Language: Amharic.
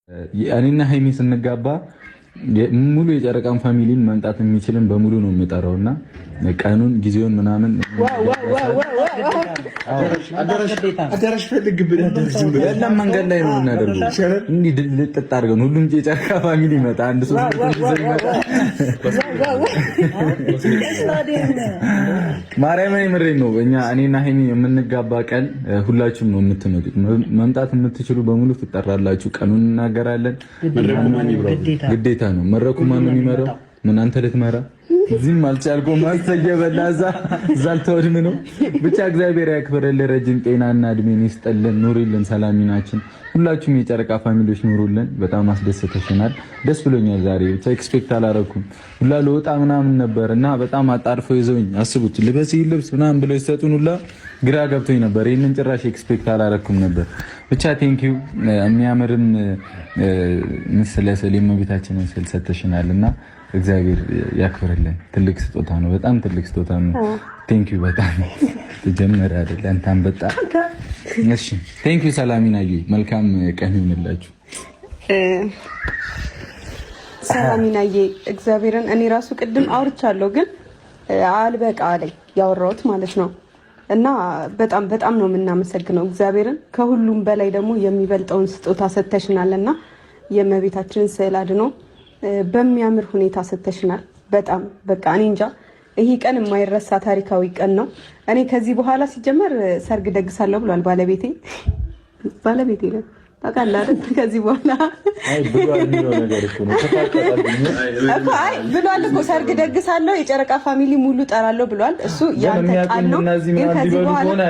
እኔና ሀይሚ ስንጋባ ሙሉ የጨረቃን family ን መምጣት የሚችልን በሙሉ ነው የምጠራው እና ቀኑን ጊዜውን ምናምን የለም መንገድ ላይ ነው የምናደርገው። እንዲህ ልጥጥ አድርገን ሁሉም የጨረቃ family ይመጣ አንድ ሶስት ይመጣ። ማርያምን የምሬን ነው። እኛ እኔና ሀይሚ የምንጋባ ቀን ሁላችሁም ነው የምትመጡት። መምጣት የምትችሉ በሙሉ ትጠራላችሁ። ቀኑን እናገራለን። ግዴታ ነው። መድረኩ ማን ነው የሚመራው? ምን አንተ ልትመራ እዚህም አልቻልኩም። ማስተየበላ እዛ እዛ አልተወድም ነው። ብቻ እግዚአብሔር ያክብርልን፣ ረጅም ጤናና እድሜን ይስጥልን፣ ኑሪልን፣ ሰላሚናችን ሁላችሁም የጨረቃ family ዎች ኑሩልን። በጣም አስደስተሽናል። ደስ ብሎኛል። ዛሬ ብቻ expect አላረኩም። ሁላ ለወጣ ምናምን ነበር እና በጣም አጣርፈው ይዘውኝ አስቡት፣ ልበስ ልብስ ምናምን ብለው ይሰጡን ሁላ ግራ ገብቶኝ ነበር። ይህንን ጭራሽ expect አላረኩም ነበር። ብቻ thank you። የሚያምርም ምስለ ስዕል የእመቤታችንን ስዕል ሰተሽናል እና እግዚአብሔር ያክብርልን። ትልቅ ስጦታ ነው። በጣም ትልቅ ስጦታ ነው። Thank you በጣም ተጀመረ አይደለ? እንታን በጣም እሺ። Thank you ሰላሚናዬ፣ መልካም ቀን ይሁንላችሁ። ሰላሚናዬ፣ እግዚአብሔርን እኔ ራሱ ቅድም አውርቻለሁ፣ ግን አልበቃ አለኝ ያወራሁት ማለት ነው። እና በጣም በጣም ነው የምናመሰግነው እግዚአብሔርን። ከሁሉም በላይ ደግሞ የሚበልጠውን ስጦታ ሰጥተሽናል እና የእመቤታችንን ስዕል አድኖ በሚያምር ሁኔታ ሰተሽናል። በጣም በቃ እኔ እንጃ ይህ ቀን የማይረሳ ታሪካዊ ቀን ነው። እኔ ከዚህ በኋላ ሲጀመር ሰርግ ደግሳለሁ ብሏል ባለቤቴ። ባለቤቴ ነው ታውቃለህ አይደል? ከዚህ በኋላ ብሏል እኮ ሰርግ ደግሳለሁ፣ የጨረቃ family ሙሉ ጠራለሁ ብሏል። እሱ ያንተ ቃል ነው። ግን ከዚህ በኋላ